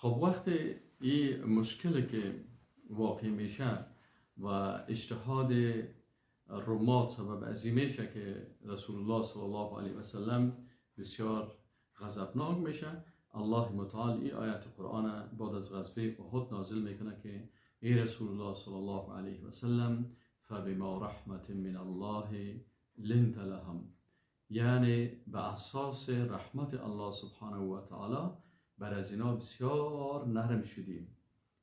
خب وقتی این مشکل که واقع میشه و اجتهاد رمات سبب عظیم میشه که رسول الله صلی الله علیه و سلم بسیار غضبناک میشه، الله متعال این آیت قرآن بعد از غزوه احد نازل میکنه که ای رسول الله صلی الله علیه و سلم فبما رحمت من الله لنت لهم، یعنی به اساس رحمت الله سبحانه و تعالی بر از اینا بسیار نرم شدیم.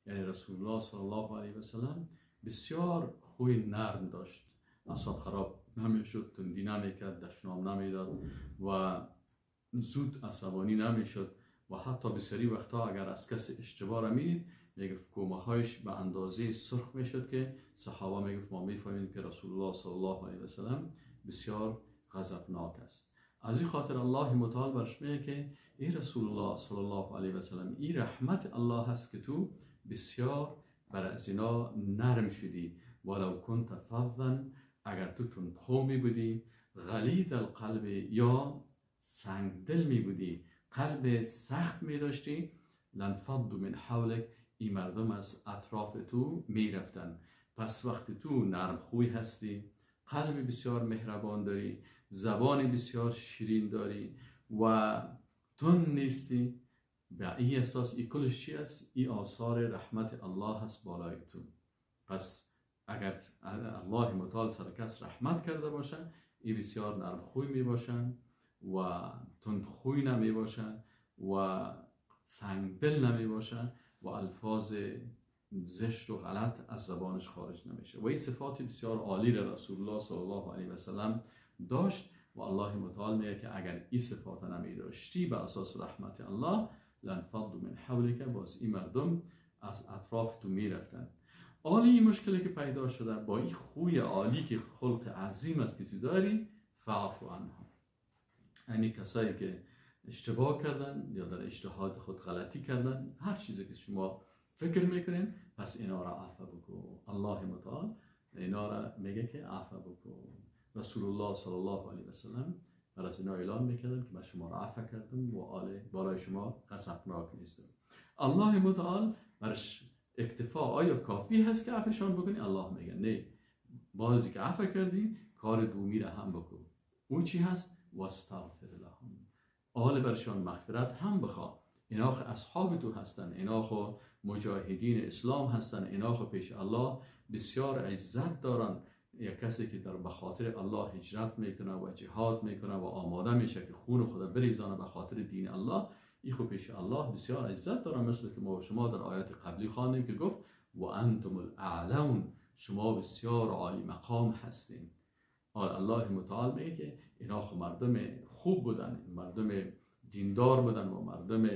یعنی رسول الله صلی الله علیه و سلم بسیار خوی نرم داشت، اعصاب خراب نمیشد، تندی نمیکرد، دشنام نمیداد و زود عصبانی نمیشد و حتی بسیاری وقتا اگر از کسی اشتباه را میدید میگفت کومه هایش به اندازه سرخ میشد که صحابه میگفت ما میفهمیم که رسول الله صلی الله علیه و سلم بسیار غضبناک است. از این خاطر الله متعال برش میگه که ای رسول الله صلی الله علیه و سلم، ای رحمت الله هست که تو بسیار بر از اینا نرم شدی. ولو کنت فظا، اگر تو تندخو می بودی، غلیظ القلب یا سنگ دل می بودی، قلب سخت می داشتی، لانفضوا من حولک، این مردم از اطراف تو می رفتن. پس وقتی تو نرم خوی هستی، قلب بسیار مهربان داری، زبان بسیار شیرین داری و تند نیستی، به این اساس این کلش چی است؟ این آثار رحمت الله هست بالای تو. پس اگر الله متعال سر کس رحمت کرده باشه، این بسیار نرم خوی می باشن و تند خوی نمی باشن و سنگ دل نمی باشن و الفاظ زشت و غلط از زبانش خارج نمیشه. و این صفات بسیار عالی را رسول الله صلی الله علیه و سلم داشت و الله متعال میگه که اگر این صفات نمی داشتی به اساس رحمت الله لانفضوا من حولک، باز این مردم از اطراف تو میرفتن. عالی این مشکلی که پیدا شده با این خوی عالی که خلق عظیم است که تو داری، فاعف عنهم، یعنی کسایی که اشتباه کردن یا در اجتهاد خود غلطی کردن، هر چیزی که شما فکر میکنین، پس اینا را عفو بکن. الله متعال اینا را میگه که عفو بکن. رسول الله صلی الله علیه و سلم بر از اینا اعلان میکردن که من شما را عفو کردم و آل بالای شما غضبناک نیستم. الله متعال برش اکتفا آیا کافی هست که عفوشان بکنی؟ الله میگه نه، بازی که عفو کردی کار دومی را هم بکن. او چی هست؟ واستغفر لهم، آل برشان مغفرت هم بخوا. اینا خو اصحاب تو هستن، اینا خو مجاهدین اسلام هستن، اینا خو پیش الله بسیار عزت دارن. یک کسی که در به خاطر الله هجرت میکنه و جهاد میکنه و آماده میشه که خون خود بریزانه به خاطر دین الله، این خو پیش الله بسیار عزت داره. مثل که ما و شما در آیات قبلی خواندیم که گفت و انتم الاعلون، شما بسیار عالی مقام هستین. الله متعال میگه که اینا خو مردم خوب بودن، مردم دیندار بودن و مردم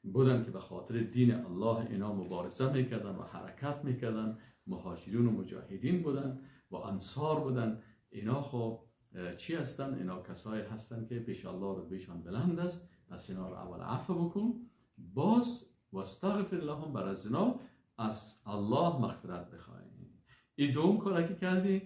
بودن که به خاطر دین الله اینا مبارزه میکردن و حرکت میکردن، مهاجرین و مجاهدین بودن و انصار بودن. اینا خو چی هستن؟ اینا کسایی هستن که پیش الله رتبهشان بلند است. پس اینا رو اول عفو بکن، باز واستغفر لهم، بر از اینا از الله مغفرت بخوای. این دوم کاری که کردی،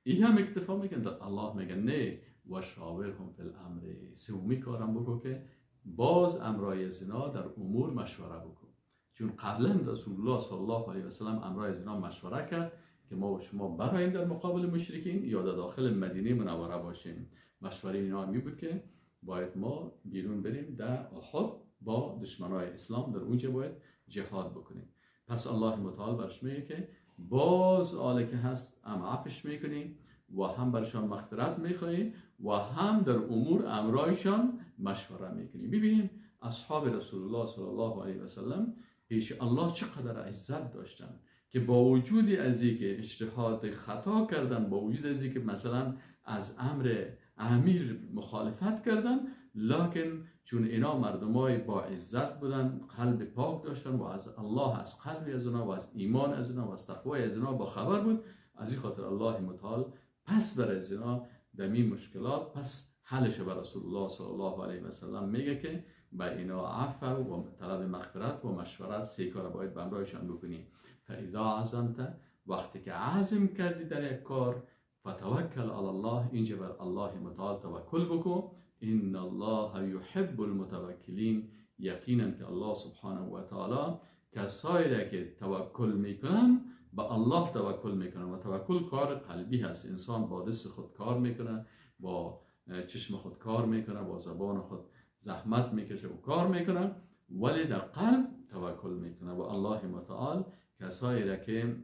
این هم اکتفا میکنه. الله میگه نه، و شاورهم فی الامر، سومی کارم بکن که باز امرای زنا در امور مشوره بکن. چون قبلا رسول الله صلی الله علیه و سلم امرای زنا مشوره کرد که ما و شما برایم در مقابل مشرکین یا در داخل مدینه منوره باشیم. مشوره اینا می بود که باید ما بیرون بریم در احد با دشمنای اسلام، در اونجا باید جهاد بکنیم. پس الله متعال برش میگه که باز آله که هست هم عفش میکنیم و هم برشان مغفرت میخواهیم و هم در امور امرایشان مشوره میکنیم. ببینیم اصحاب رسول الله صلی الله علیه و سلم پیش الله چقدر عزت داشتن که با وجود از اینکه اجتهاد خطا کردن، با وجود از اینکه مثلا از امر امیر مخالفت کردن، لکن چون اینا مردمای با عزت بودن، قلب پاک داشتن و از الله، از قلب از اونا و از ایمان از اونا و از تقوای از اونا با خبر بود، از این خاطر الله متعال پس بر از اینا دمی مشکلات پس حلش بر رسول الله صلی الله علیه و سلم میگه که به اینا عفو و طلب مغفرت و مشورت، سه کار باید به همراهشان بکنی. فاذا عزمت، وقتی که عزم کردی در یک کار، فتوکل علی الله، اینجا بر الله متعال توکل بکن. ان الله یحب المتوکلین، یقینا که الله سبحانه و تعالی کسایی را که توکل میکنن به الله توکل میکنن و توکل کار قلبی هست. انسان با دست خود کار میکنه، با چشم خود کار میکنه، با زبان خود زحمت میکشه و کار میکنه، ولی در قلب توکل میکنه و الله متعال کسایی را که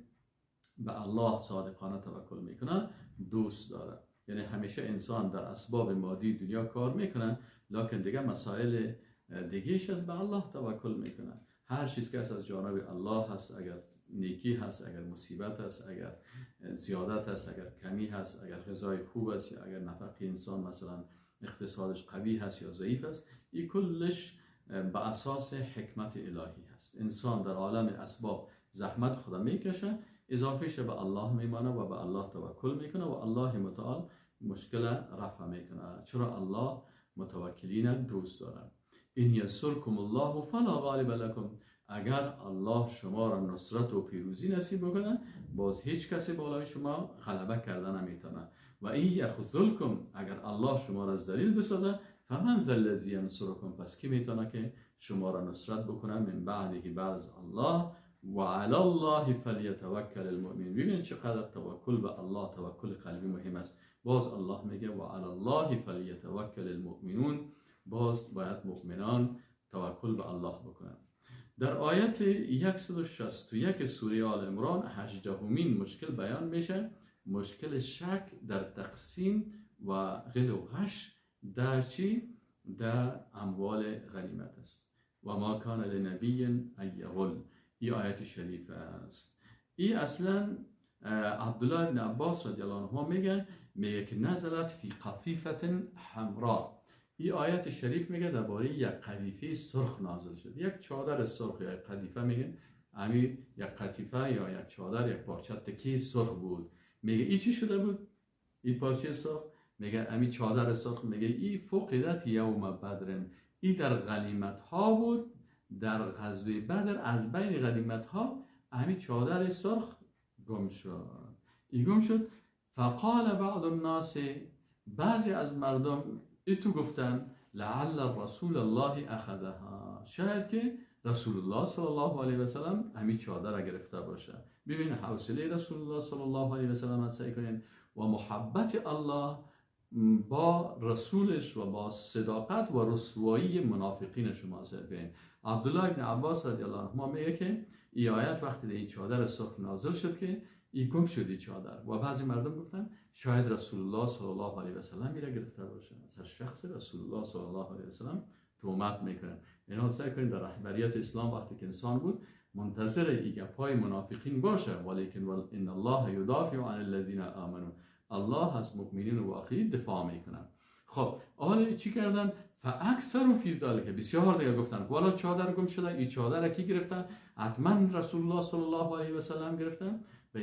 به الله صادقانه توکل میکنه دوست داره. یعنی همیشه انسان در اسباب مادی دنیا کار میکنه، لکن دیگه مسائل دیگهش از به الله توکل میکنه. هر چیز که از جانب الله هست، اگر نیکی هست، اگر مصیبت هست، اگر زیادت هست، اگر کمی هست، اگر غذای خوب است، یا اگر نفقه انسان مثلا اقتصادش قوی هست یا ضعیف است، این کلش به اساس حکمت الهی هست. انسان در عالم اسباب زحمت خدا میکشه، اضافهش به الله میمانه و به الله توکل میکنه و الله متعال مشکل رفع میکنه. چرا الله متوکلین دوست داره. این ینصرکم الله فلا غالب لکم، اگر الله شما را نصرت و پیروزی نصیب بکنه باز هیچ کسی بالای شما غلبه کرده نمیتونه. و این یخذلکم، اگر الله شما را ذلیل بسازه، فمن ذا الذی ینصرکم، پس کی میتونه که شما را نصرت بکنه من بعده، بعد از الله. و علی الله فلیتوکل المؤمن. ببینید چقدر توکل به الله، توکل قلبی مهم است. باز الله میگه و علی الله فلیتوکل المؤمنون، باز باید مؤمنان توکل به الله بکنن. در آیت 161 سوره آل عمران 18مین مشکل بیان میشه، مشکل شک در تقسیم و غل و غش در چی؟ در اموال غنیمت است. و ما کان لنبی ان یغل، این آیت شریف است. این اصلا عبدالله بن عباس رضی الله عنهما میگه که نزلت فی قطیفة حمراء. این آیت شریف میگه درباره یک قطیفه سرخ نازل شد. یک چادر سرخ یا یک قطیفه میگه، امی یک قطیفه یا یک چادر، یک پارچه تکی سرخ بود. میگه این چی شده بود؟ این پارچه سرخ، میگه امی چادر سرخ، میگه این فقدت یوم بدر، این در غنیمت ها بود، در غزوه بدر از بین غنیمت ها امی چادر سرخ گم شد. این گم شد. فقال بعض الناس، بعضی از مردم ایتو گفتن لعل رسول الله اخذها، شاید که رسول الله صلی الله علیه و سلم همین چادر را گرفته باشه. ببین حوصله رسول الله صلی الله علیه و سلم سعی کنین و محبت الله با رسولش و با صداقت و رسوایی منافقین شما سعی کنین. عبدالله بن عباس رضی الله عنهما میگه که ای آیت وقتی این چادر سرخ نازل شد که ای گم شد این چادر، و بعضی مردم گفتن شاید رسول الله صلی الله علیه و سلم میره گرفته باشه. سر شخص رسول الله صلی الله علیه و سلم تهمت میکنن. اینا سعی کنید در رهبریت اسلام وقتی که انسان بود منتظر ای گپای منافقین باشه، ولیکن ان الله یدافع عن الذین آمنوا، الله از مؤمنین واقعی دفاع میکنه. خب حالا چی کردن؟ فاکثر فی ذلک، بسیار دیگه گفتن والا چادر گم شده، این چادر کی گرفته؟ حتما رسول الله صلی الله علیه و سلم گرفته. و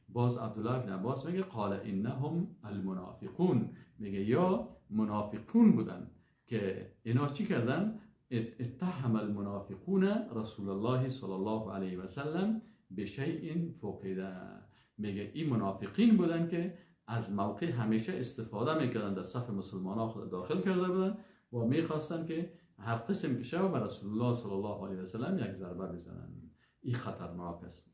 باز عبدالله بن عباس میگه قال انهم المنافقون، میگه یا منافقون بودن که اینا چی کردن؟ اتهم المنافقون رسول الله صلی الله علیه و سلم بشیء فقده، میگه این منافقین بودن که از موقع همیشه استفاده میکردن، در صف مسلمان ها خود داخل کرده بودن و میخواستن که هر قسم که شود به رسول الله صلی الله علیه و سلم یک ضربه بزنن. این خطرناک است.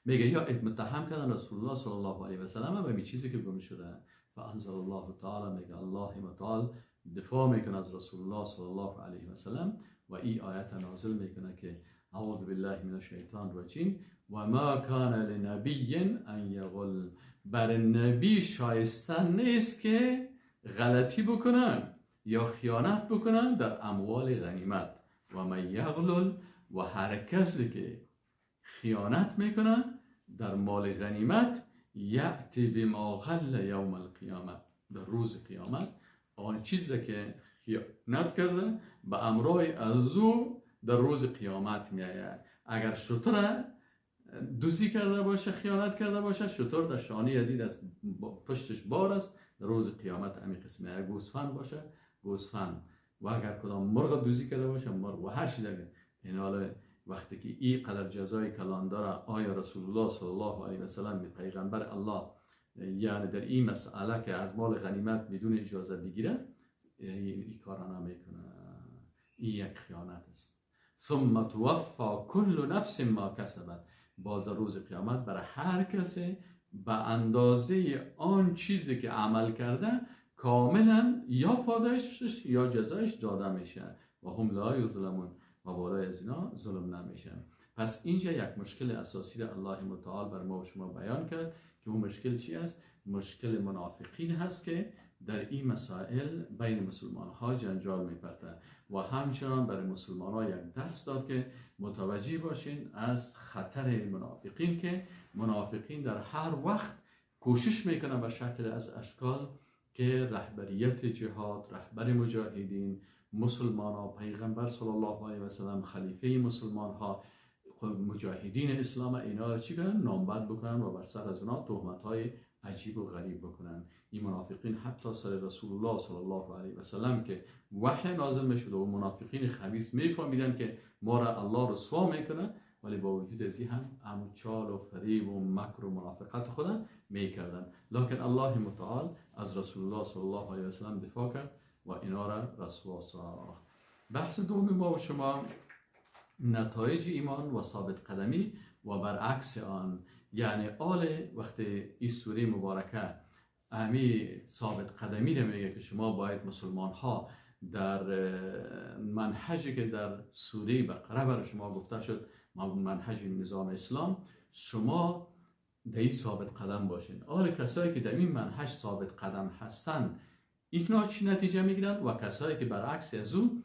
میگه یا متهم کردن رسول الله صلی الله علیه و سلم به چیزی که گم شده. فانزل الله تعالی، میگه الله متعال دفاع میکنه از رسول الله صلی الله علیه و سلم و این آیت نازل میکنه که اعوذ بالله من الشیطان الرجیم و ما کان لنبی ان یغل، بر نبی شایسته نیست که غلطی بکنن یا خیانت بکنن در اموال غنیمت. و من یغلل، و هر کسی که خیانت میکنن در مال غنیمت، یأتی بما غل یوم القیامه، در روز قیامت آن چیزی که خیانت کرده به امرای از او در روز قیامت میآید. اگر شتر دزدی کرده باشه، خیانت کرده باشه، شتر در شانه از این دست پشتش بار است، در روز قیامت همین قسمه. اگر گوسفند باشه گوسفند، و اگر کدام مرغ دزدی کرده باشه مرغ، و هر چیز دیگه. این حالا وقتی که این قدر جزای کلان داره، آیا رسول الله صلی الله علیه و سلم پیغمبر الله یعنی در این مسئله که از مال غنیمت بدون اجازه بگیره، این کارا نمیکنه. این یک خیانت است. ثم توفا کل نفس ما کسبت، باز روز قیامت برای هر کسی به اندازه آن چیزی که عمل کرده کاملا یا پاداشش یا جزایش داده میشه و هم لا یظلمون، و بالای از اینا ظلم نمیشه. پس اینجا یک مشکل اساسی را الله متعال بر ما و شما بیان کرد که اون مشکل چی است؟ مشکل منافقین هست که در این مسائل بین مسلمان ها جنجال میپرته و همچنان برای مسلمان ها یک درس داد که متوجه باشین از خطر منافقین، که منافقین در هر وقت کوشش میکنن به شکل از اشکال که رهبریت جهاد، رهبر مجاهدین، مسلمان ها، پیغمبر صلی الله علیه و سلم، خلیفه مسلمان ها، مجاهدین اسلام، اینا را چی کنن؟ نامبد بکنن و بر سر از اونا تهمت های عجیب و غریب بکنن. این منافقین حتی سر رسول الله صلی الله علیه و سلم که وحی نازل میشد و منافقین خبیث میفهمیدن که ما را الله رسوا میکنه، ولی با وجود از این هم همون چال و فریب و مکر و منافقت خود میکردن. لکن الله متعال از رسول الله صلی الله علیه و سلم دفاع کرد و اینا را رسوا ساخت. بحث دوم ما و شما نتایج ایمان و ثابت قدمی و برعکس آن، یعنی آل وقتی این سوره مبارکه امی ثابت قدمی رو میگه که شما باید مسلمان ها در منهجی که در سوره بقره برای شما گفته شد، منهج نظام اسلام، شما در این ثابت قدم باشین. آل کسایی که در این منهج ثابت قدم هستن اینا چی نتیجه میگیرن و کسایی که برعکس از او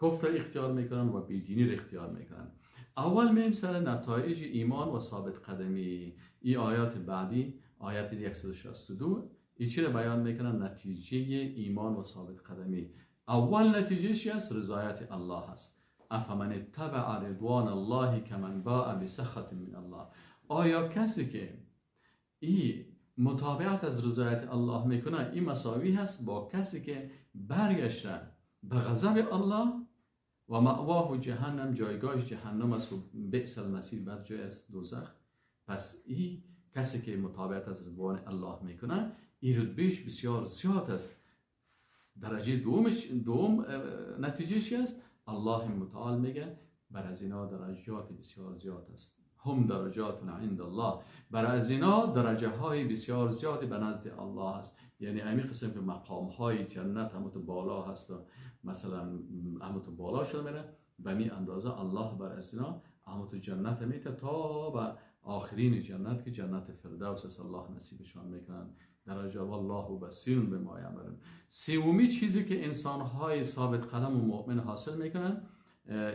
کفر اختیار میکنن و بیدینی رو اختیار میکنن. اول میم سر نتایج ایمان و ثابت قدمی. این آیات بعدی، آیات 162، این چی رو بیان میکنن؟ نتیجه ایمان و ثابت قدمی. اول نتیجه چی است؟ رضایت الله است. افمن اتبع رضوان الله کمن باء بسخط من الله. آیا کسی که این متابعت از رضایت الله میکنه این مساوی هست با کسی که برگشته به غضب الله و مأواه جهنم، جایگاهش جهنم است و بئس المصیر، بد جای است دوزخ. پس این کسی که متابعت از رضوان الله میکنه این رتبهش بسیار زیاد است. درجه دوم نتیجه چی است؟ الله متعال میگه بر از اینا درجات بسیار زیاد است. هم درجات عند الله، بر از اینا درجه های بسیار زیادی به نزد الله است. یعنی همین قسم که مقام های جنت همون بالا هست و مثلا همون بالا شده میره، به می اندازه الله بر از اینا همون جنت میته تا به آخرین جنت که جنت فردوس است الله نصیبشان میکنن. درجه والله بصیر بما یعملون. سومی چیزی که انسان های ثابت قدم و مؤمن حاصل میکنن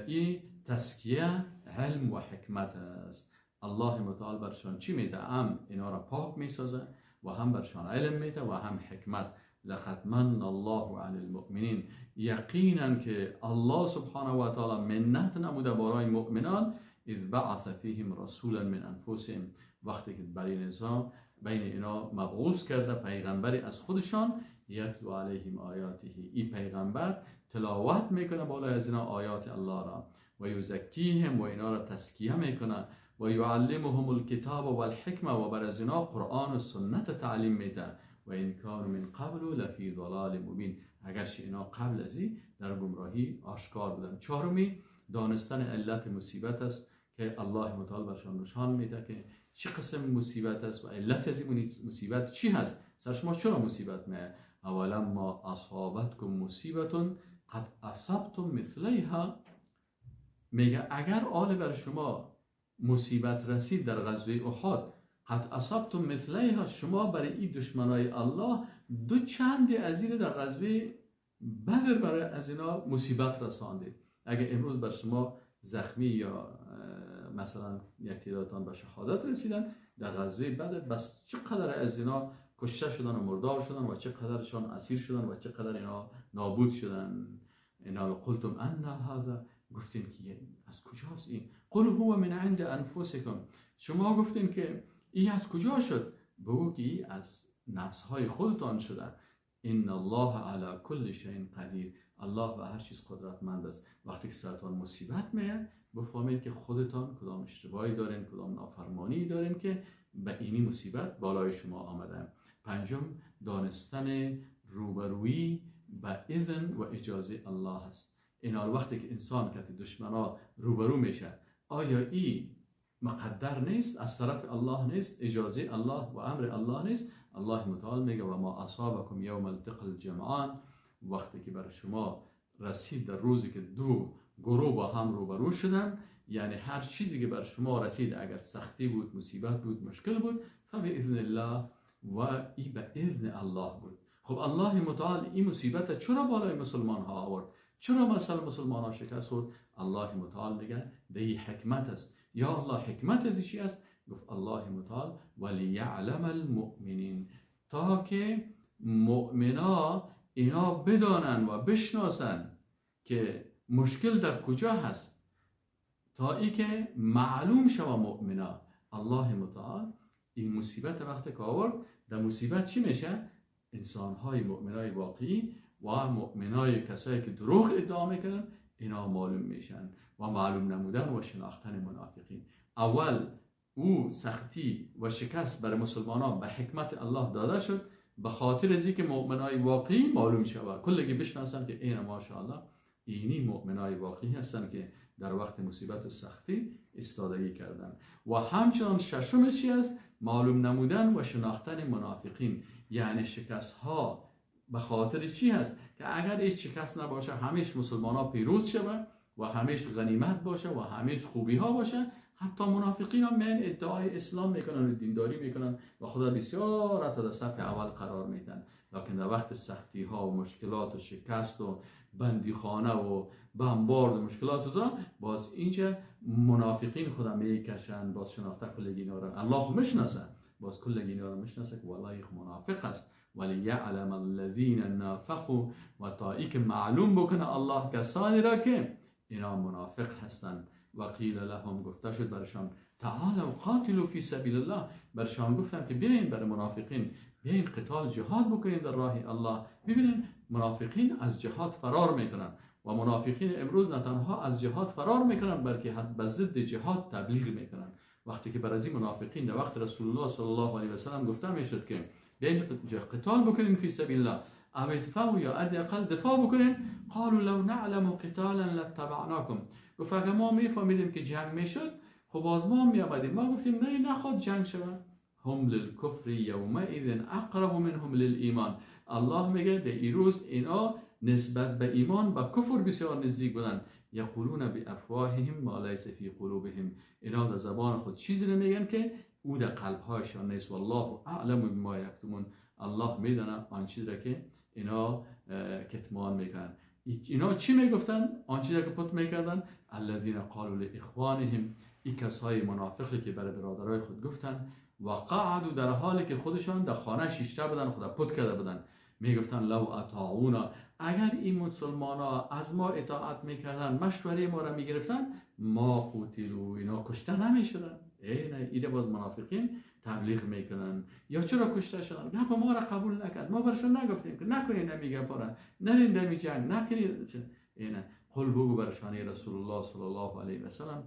این تزکیه علم و حکمت است. الله متعال برشان چی میده؟ هم اینا را پاک میسازه و هم برشان علم میده و هم حکمت. لقد من الله علی المؤمنین، یقینا که الله سبحانه و تعالی منت نموده برای مؤمنان، اذ بعث فیهم رسولا من انفسهم، وقتی که بر این انسان بین اینا مبعوث کرده پیغمبری از خودشان، یتلو علیهم آیاته، این پیغمبر تلاوت میکنه بالای از اینا آیات الله را، و یزکیهم، و اینا را تزکیه میکنه، و یعلمهم الکتاب و الحکمه، و بر از اینا قرآن و سنت تعلیم میده، و این کانوا من قبل لفی ضلال مبین، اگرچه اینا قبل از این در گمراهی آشکار بودن. چهارمی دانستن علت مصیبت است که الله متعال برشان نشان میده که چه قسم مصیبت است و علت از این مصیبت چی هست، سر شما چرا مصیبت میه. اولا ما اصابتکم مصیبتون قد اصبتم مثلیها، میگه اگر آل بر شما مصیبت رسید در غزوه احد، قد اصبتم مثلیها، شما برای این دشمنای الله دو چند از این در غزوه بدر برای از اینا مصیبت رساندید. اگر امروز بر شما زخمی یا مثلا یک تعدادتان به شهادت رسیدن در غزوه بدر، بس چقدر از اینا کشته شدن و مردار شدن و چقدرشان اسیر شدن و چقدر اینا نابود شدن. اینا قلتم ان هذا، گفتین که از کجاست این؟ قل هو من عند انفسکم، شما گفتین که این از کجا شد؟ بگو که از نفسهای خودتان شده. ان الله علی کل شیء قدیر، الله به هر چیز قدرتمند است. وقتی که سرتان مصیبت میاد بفهمید که خودتان کدام اشتباهی دارین، کدام نافرمانی دارین که به اینی مصیبت بالای شما آمده. پنجم دانستن روبرویی به اذن و اجازه الله است. اینا وقتی که انسان که دشمنا روبرو میشه، آیا ای مقدر نیست؟ از طرف الله نیست؟ اجازه الله و امر الله نیست؟ الله متعال میگه و ما اصابکم یوم التقى الجمعان، وقتی که بر شما رسید در روزی که دو گروه با هم روبرو شدن، یعنی هر چیزی که بر شما رسید، اگر سختی بود، مصیبت بود، مشکل بود، فباذن الله و ای به اذن الله بود. خب الله متعال این مصیبت چرا بالای مسلمان ها آورد؟ چرا مثلا مسلمان ها شکست خورد؟ الله متعال میگه ده حکمت است. یا الله حکمت از چی است؟ گفت الله متعال ولیعلم المؤمنین، تا که مؤمنا اینا بدانن و بشناسن که مشکل در کجا هست، تا ای که معلوم شوه مؤمنا. الله متعال این مصیبت وقتی که آورد، در مصیبت چی میشه؟ انسانهای مؤمنای واقعی و مؤمنای کسایی که دروغ ادعا میکنن اینا معلوم میشن و معلوم نمودن و شناختن منافقین. اول او سختی و شکست برای مسلمانان به حکمت الله داده شد، به خاطر از اینکه مؤمنای واقعی معلوم شود، کلگی بشناسن که اینا ماشاءالله اینی مؤمنای واقعی هستن که در وقت مصیبت و سختی ایستادگی کردن. و همچنان ششم چی است؟ معلوم نمودن و شناختن منافقین. یعنی شکست ها به خاطر چی هست؟ که اگر هیچ شکست نباشه، همیش مسلمان ها پیروز شوه و همیش غنیمت باشه و همیش خوبی ها باشه، حتی منافقین هم میان ادعای اسلام میکنن و دینداری میکنن و خدا بسیار حتی در صف اول قرار میدن، لکن در وقت سختی ها و مشکلات و شکست و بندیخانه و بمبارد و مشکلات و باز اینجا منافقین خدا میکشن، باز شناخته کل اینا رو الله میشناسه، باز کل اینا رو میشناسه که والله منافق است. ولی یعلم الذین نافقوا، و تا ای که معلوم بکنه الله کسانی را که اینا منافق هستند. و قیل لهم، گفته شد برشان تعالوا قاتلوا فی سبیل الله، برشان گفتن که بیاین برای منافقین، بیاین قتال جهاد بکنین در راه الله. ببینین منافقین از جهاد فرار میکنن و منافقین امروز نه تنها از جهاد فرار میکنن بلکه به ضد جهاد تبلیغ میکنن. وقتی که برای منافقین در وقت رسول الله صلی الله علیه و سلم گفته میشد که بیاین قتال بکنین فی سبیل الله، او ادفعوا یا حداقل دفاع بکنین، قالوا لو نعلم قتالا لاتبعناکم، گفت اگر ما میفهمیدیم که جنگ میشد خب باز ما میآمدیم، ما گفتیم نه نخواد جنگ شود. هم للکفر یومئذ اقرب منهم للایمان، الله میگه در این روز اینا نسبت به ایمان و کفر بسیار نزدیک بودن. یقولون بافواههم ما لیس فی قلوبهم، اینا در زبان خود چیزی نمیگن که او در قلبهایشان نیست. والله اعلم بما یکتمون، الله میدانه آن چیزی را که اینا کتمان میکنن. اینا چی میگفتن؟ آن چیزی که پت میکردن، الذین قالوا لاخوانهم، این کسای منافقی که برای برادرای خود گفتن، و قعدوا، در حالی که خودشان در خانه شیشته بودن، خدا پت کرده بودن، میگفتن لو اطاعونا، اگر این مسلمان ها از ما اطاعت میکردن، مشوره ما را میگرفتن، ما قتلوا، اینا کشته نمیشدن. ایده باز منافقین تبلیغ میکنن. یا چرا کشته شدن؟ گپ ما را قبول نکرد، ما برشون نگفتیم که نکنین نمی گپ را، نرین دمی جنگ نکنین. اینه قل بگو برشان رسول الله صلی الله علیه و سلم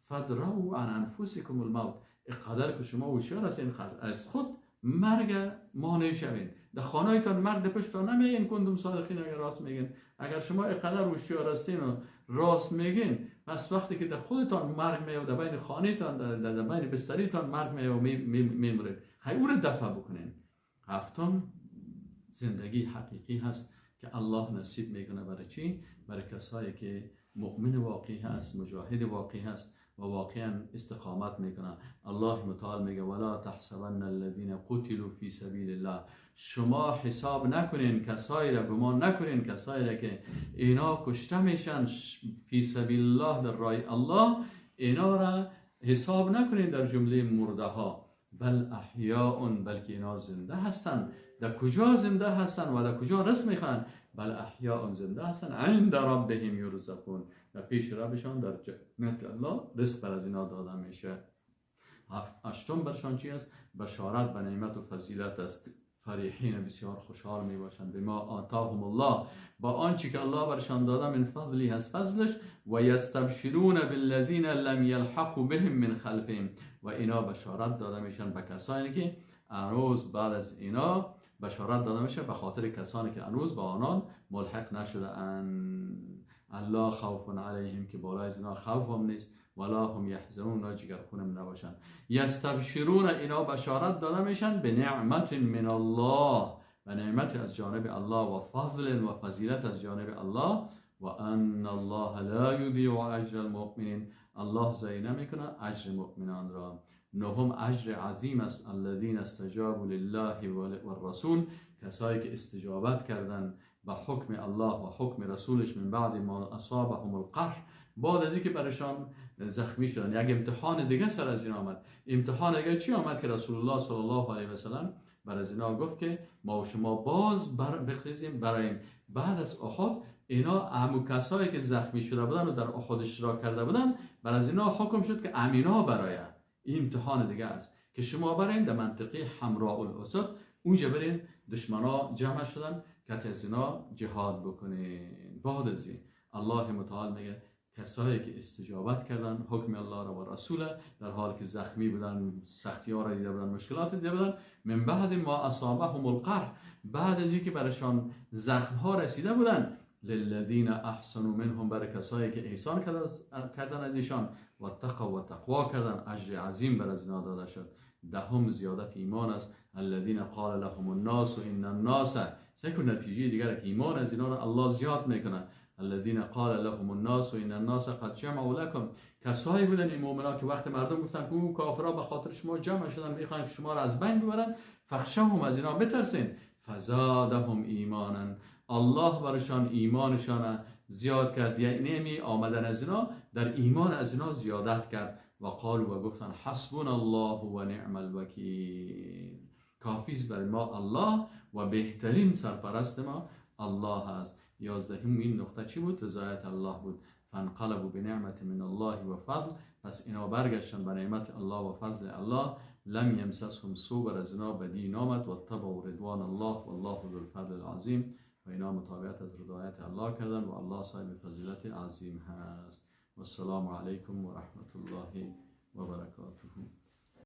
فدروا عن انفسکم الموت، اقدر که شما هوشیار هستین از خود مرگ مانع شوین، در خانه‌تان مرگ پشتان نمیگین کندم صادقین اگر راست میگین. اگر شما اقدر هوشیار هستین و راست میگین، پس وقتی که در خودتان مرگ میاد، در بین خانه‌تان، در بین بستریتان مرگ میاد و میمرید، خیلی او رو دفع بکنین. هفتم، زندگی حقیقی هست که الله نصیب میکنه. برای چی؟ برای کسایی که مؤمن واقعی هست، مجاهد واقعی هست و واقعا استقامت میکنه. الله متعال میگه ولا تحسبن الذين قتلوا فی سبیل الله، شما حساب نکنین کسایی را، گمان نکنین کسایی را که اینا کشته میشن فی سبیل الله، در راه الله، اینا را حساب نکنین در جمله مرده ها، بل احیاء، بلکه اینا زنده هستن. در کجا زنده هستن و در کجا رزق میخوان؟ بل احیاء، زنده هستن، عند ربهم یرزقون، در پیش ربشان در جنت الله رزق بر از اینا داده میشه. هشتم برشان چی است؟ بشارت به نعمت و فضیلت است. فریحین، بسیار خوشحال می باشند، بما آتاهم الله، با آنچه که الله برشان داده، من فضلی، از فضلش، و یستبشرون بالذین لم یلحقوا بهم من خلفهم، و اینا بشارت داده میشن به کسانی که هنوز بعد از اینا بشارت داده میشه، به خاطر کسانی که هنوز با آنان ملحق نشده اند. الله خوف علیهم که بالای از اینا خوف هم نیست، ولا هم یحزنون، نا جگرخونم نباشن. یستبشرون، اینا بشارت داده میشن به نعمت من الله، و نعمت از جانب الله، و فضل و فضیلت از جانب الله، و ان الله لا یضیع اجر المؤمنین، الله ضایع نمیکنه اجر مؤمنان را. نهم اجر عظیم است، الذین استجابوا لله والرسول، کسایی که استجابت کردن به حکم الله و حکم رسولش، من بعد ما اصابهم القرح، بعد از اینکه برشان زخمی شدن. یک امتحان دیگه سر از این آمد. امتحان دیگه چی آمد؟ که رسول الله صلی الله علیه و سلم بر از اینا گفت که ما و شما باز بخیزیم برایم. بعد از احد اینا همو کسایی که زخمی شده بودن و در احد اشتراک کرده بودن، بر از اینا حکم شد که امینا برای این امتحان دیگه است که شما برین در منطقه حمراء الاسد، اونجا برین دشمنا جمع شدن که از اینا جهاد بکنین. بعد از این الله متعال میگه کسایی که استجابت کردن حکم الله را و رسوله، در حال که زخمی بودن، سختی ها را دیده بودن، مشکلات دیده بودن، من بعد ما اصابهم القرح، بعد از اینکه برشان زخم ها رسیده بودن، للذین احسنوا منهم، برای کسایی که احسان کردن از ایشان، و تقوا و تقوا کردن، اجر عظیم بر از اینا داده شد. دهم زیادت ایمان است، الذین قال لهم الناس ان الناس، سیکو نتیجه دیگر که ایمان از اینا را الله زیاد میکنه. الذین قال لهم الناس ان الناس قد جمعوا لكم، کسایی بودن این مؤمنا که وقت مردم گفتن که او کافرا به خاطر شما جمع شدن، میخوان که شما را از بین ببرن، فخشهم، از اینا بترسین، فزادهم ایمانا، الله برشان ایمانشان زیاد کرد، یعنی می آمدن از اینا در ایمان از اینا زیادت کرد. و قالوا، و گفتن حسبنا الله و نعم الوکیل، کافی است برای ما الله و بهترین سرپرست ما الله است. 11 این نقطه چی بود؟ رضایت الله بود. فانقلبوا بنعمت من الله و فضل، پس اینا برگشتن به نعمت الله و فضل الله. لم یمسسهم سوء، بر از اینا بدی نامد. و اتبعوا رضوان الله والله ذو الفضل العظیم، و اینا متابعت از رضایت الله کردن و الله صاحب فضیلت عظیم هست. و السلام علیکم و رحمت الله و برکاته.